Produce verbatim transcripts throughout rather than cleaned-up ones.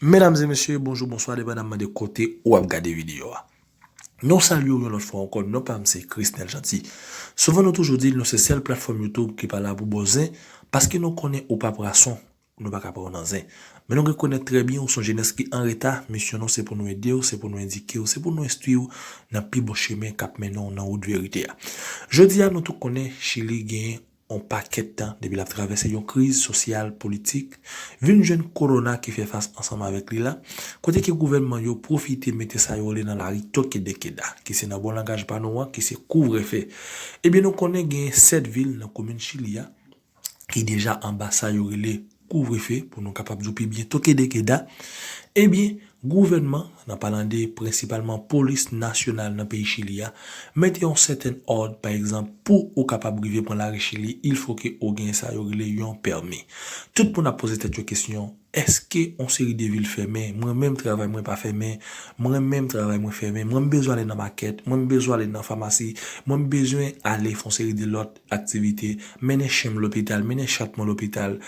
Medam e mesye, bonjou, bonswa, depandaman de kote ou ap gade videyo a. Nou salye w yon lòt fwa ankò, non pa m se Chrisnel Jeanty. Souvan nou toujou di l, nou se sèl platfòm YouTube ki pa la pou bò zen, paske nou konnen ou pa pran swen, nou pa ka pran w nan zen. Men nou rekonèt trè byen ou se yon jenès ki an reta, misyon nou se pou nou ede w, se pou nou endike w, se pou nou enstwi w nan pi bon chemen k ap mennen w nan wout verite a. Jodi a, nou tout konnen Chili genyen yon pakèt tan depi l ap travèse yon kriz sosyal, politik, vin jwenn kowona ki fè fas ansanm avèk li la, kote ke gouvènman yo pwofite mete sa yo rele nan lari toke de keda, ki se nan bon langaj pa nou an, ki se kouvrefe. Ebyen, nou konnen genyen sèt vil nan komin Chili a, ki deja anba sa yo rele kouvrefe, pou nou kapab di w pi byen toke de keda. Ebyen, gouvènman, nan palan de prensipalman polis nasyonal nan peyi Chili a, mete yon sèten òd, pa egzanp, pou ou kapab rive pran lari Chili, il fo ke ou gen sa yo rele yon pèmi. Tout moun ap poze tèt yo kesyon, èske yon seri de vil fèmen, mwen menm travay mwen pa fèmen, mwen menm travay mwen fèmen, mwen m bezwen ale nan makèt, mwen m bezwen ale nan famasi, mwen m bezwen ale fè yon seri de lòt aktivite, mennen chen m lopital, mennen chat mwen lopital,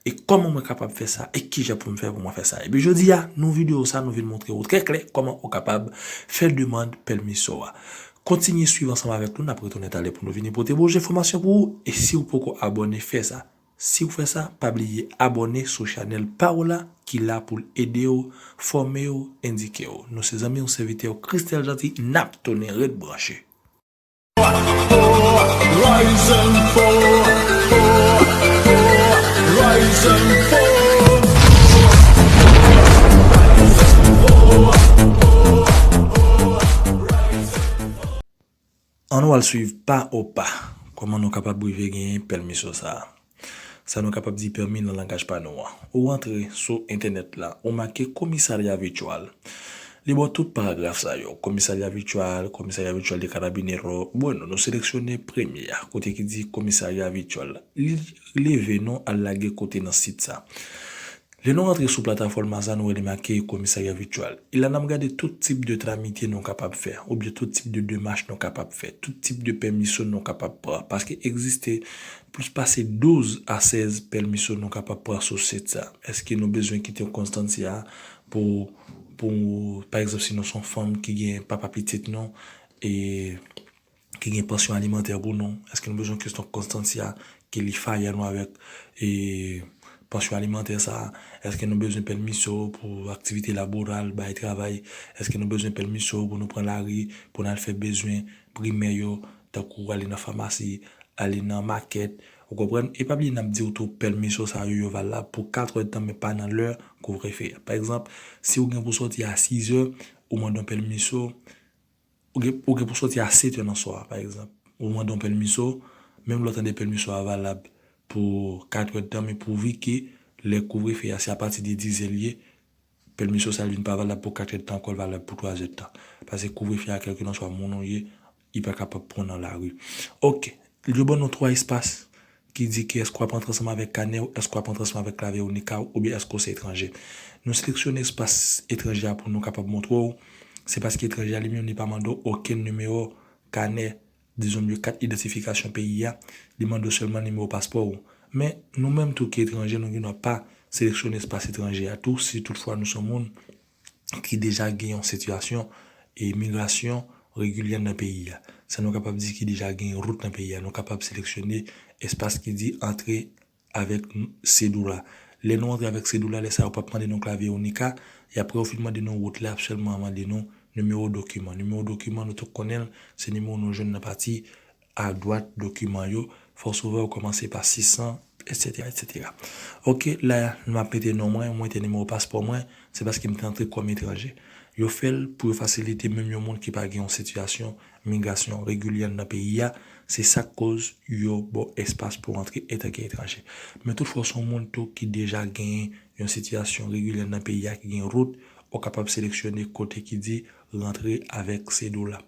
e kòman mwen kapab fè sa, e kijan pou m fè pou mwen fè sa. Epi jodi a, nou videyo sa, nou vin montre w trè klè kòman ou kapab fè demann pèmiso a. Kontinye swiv ansanm avèk nou, n ap retounen talè pou nou vini pote bon enfòmasyon pou ou, e si w poko abòne, fè sa. Si w fè sa, pa bliye abòne sou chanèl pa w la, ki la pou l ede w, fòme w, endike w. Nou se zanmi w, sèvitè w, Chrisnel Jeanty, n ap tounen ret branche. Rise and fall, fall, fall, rise and fall. Ann nou al swiv pa o pa kòman nou kapab rive genyen pèmiso sa a. Sa nou kapab di pèmi nan langaj pa nou an. Ou rantre sou entènèt la, ou make komisarya vityal. Li ba w tout paragraf sa yo. Komisarya vityal, komisarya vityal de Carabineros. Bueno, nou seleksyone premye a, kote ki di komisarya vityal. Li leve nou al lage kote nan sit sa. Lè nou rantre sou platafòm sa, nou wè li make komisarya vityal. E la n ap gade tout tip de tramite nou kapab fè, oubyen tout tip de demach nou kapab fè, tout tip de pèmiso nou kapab pran. Paske egziste plis pase douz a sèz pèmiso nou kapab pran sou sit sa. Èske nou bezwen kite konstansya pou, pou, pa egzanp, si nou se yon fanm ki gen papa pitit nou, e ki gen pansyon alimantè pou nou? Èske nou bezwen kesyon konstansya ke li faya nou avèk, e, pansyon alimantè sa a? Èske nou bezwen pèmiso pou aktivite laboral, bay travay? Èske nou bezwen pèmiso pou nou pran lari, pou n al fè bezwen primè yo, tankou ale nan famasi, ale nan makèt? Ou konprann? E pa bliye n ap di w tou, pèmiso sa yo, yo valab pou kat èdtan, men pa nan lè kouvrefe a. Pa egzanp, si w gen pou sòti a sizè, ou mande yon pèmiso, ou gen, ou gen pou sòti a setè nan swa a, pa egzanp. Ou mande yon pèmiso, menm lè w tande pèmiso a valab pou kat èdtan, men pouvi ke lè kouvrefe a, se apati de dizè l ye, pèmiso sa a vin pa valab pou kat èdtan ankò, l valab pou twazè tan. Paske kouvrefe a, kèlkelanswa moun ou ye, li pa kapab pran w nan lari. Oke, yo ban nou twa espas ki di ke èske w ap antre ansanm avèk kanè w, èske w ap antre ansanm avèk klavye Onika w, oubyen èske w se etranje. Nou seleksyone espas etranje a pou nou kapab montre w. Se paske etranje a li menm li pa mande w okenn nimewo kanè, dizon m, kat idantifikasyon peyi a, li mande w sèlman nimewo paspò w. Men, nou menm tou ki etranje, nou gen dwa pa seleksyone espas etranje a tou, si toutfwa nou se yon moun ki deja gen yon sitiyasyon, e, migrasyon regilyè nan peyi a. Sa nou kapab di ki deja gen wout nan peyi a. Nou kapab seleksyone espas ki di antre avèk n-, sedoula. Lè nou antre avèk sedoula, lè sa yo p ap mande nou klavye Onika, y ap wè yo fin mande nou wout la, y ap sèlman mande nou nimewo dokiman. Nimewo dokiman, nou tout konnen l, se nimewo nou jwenn nan pati adwat dokiman yo. Fò w sove yo kòmanse pa sis san, etsetera, etsetera. Oke, la, m ap mete non mwen, mwen te nimewo paspò mwen, se paske m te antre kòm etranje. Yo fè l pou yo fasilite menm yon moun ki pa gen yon sitiyasyon migrasyon regilyè nan peyi a, se sa k koz yo ba w espas pou w antre antanke etranje. Men toutfwa, w se yon moun tou ki deja genyen yon sitiyasyon regilyè nan peyi a, ki gen wout, ou kapab seleksyone kote ki di rantre avèk sedoula.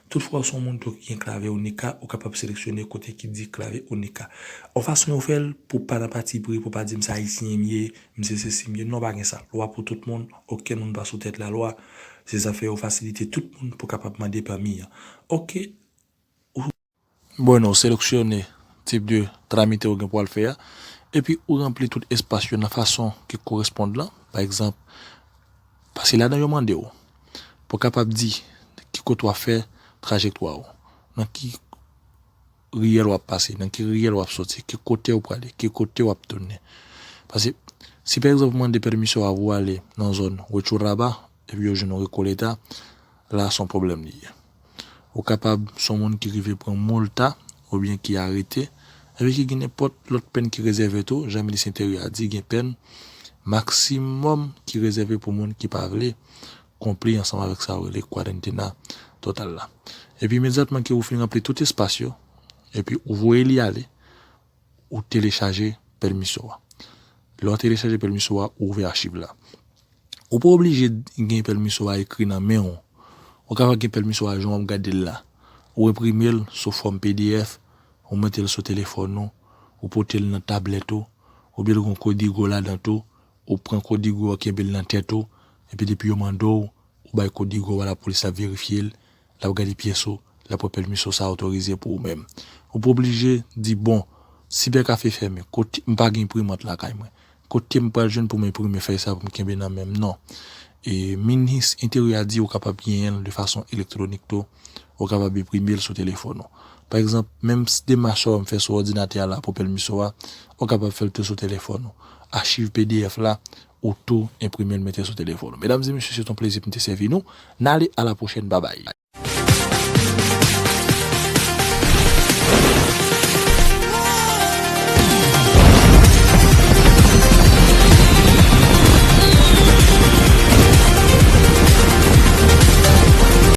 Toutfwa, w se yon moun tou ki gen klavye Onika, ou kapab seleksyone kote ki di klavye Onika. Yon fason yo fè l pou pa nan patipri, pou pa di m se ayisyen m ye, m se sesi m ye. Non, pa gen sa. Lwa pou tout moun, okenn moun pa sou tèt lalwa. Se sa fè yo fasilite tout moun pou kapab mande pèmi an. Oke. Ou... Bon, ou seleksyone tip de tramite ou gen pou al fè a. Epi ou ranpli tout espas yo nan fason ki koresponn lan. Pa egzanp, Paske ladan yo mande w pou w kapab di ki kote w ap fè trajektwa w, nan ki riyèl w ap pase, nan ki riyèl w ap soti, ki kote w prale, ki kote w ap tounen. Paske si pa egzanp ou mande pèmisyon a pou w ale nan zòn Rechou Raba, epi yo jwenn yon Rekoleta, la se yon pwoblèm li ye. Ou kapab se yon moun ki rive pran molta oubyen ki arete, epi ki gen nenpòt lòt pèn ki rezève tou, jan minis enteryè a di, gen pèn maksimòm ki rezève pou moun ki pa vle konpli ansanm avèk sa yo rele kwarantena total la. Epi imedyatman ke ou fin ranpli tout espas yo, epi ou voye li ale, ou telechaje pèmisyon an. Lè w telechaje pèmisyon an, ou ouvè achiv la. Ou pa oblije gen pèmisyon an ekri nan men w. Ou kapab gen pèmisyon an jan w ap gade l la. Ou enprime l sou fòm P D F, ou mete l sou telefòn ou, ou pote l nan tablèt ou, oubyen l gen kodigo ladan tou, ou pran kodigo a, kenbe l nan tèt ou, epi depi yo mande w, ou bay kodigo a, lapolis ap verifye l, l ap gade pyès ou, l ap wè pèmisyon sa otorize pou ou menm. Ou pa oblije di, bon, sibèkafe fèmen, kote m pa gen enprimant lakay mwen. Kote m pral jwenn pou m enprime fèy sa pou m kenbe nan men m? Non. E minis enteryè a di ou kapab genyen l de fason elektwonik tou. Ou kapab enprime l sou telefòn ou. Pa egzanp, menm si demach sa w m fè sou òdinatè a la pou pèmisyon an, ou kapab fè l tou sou telefòn ou. Achiv P D F la, ou tou enprime l mete sou telefòn ou. Medam e mesye, se t on plezi pou m te sèvi nou. N ale a la pwochèn, babay.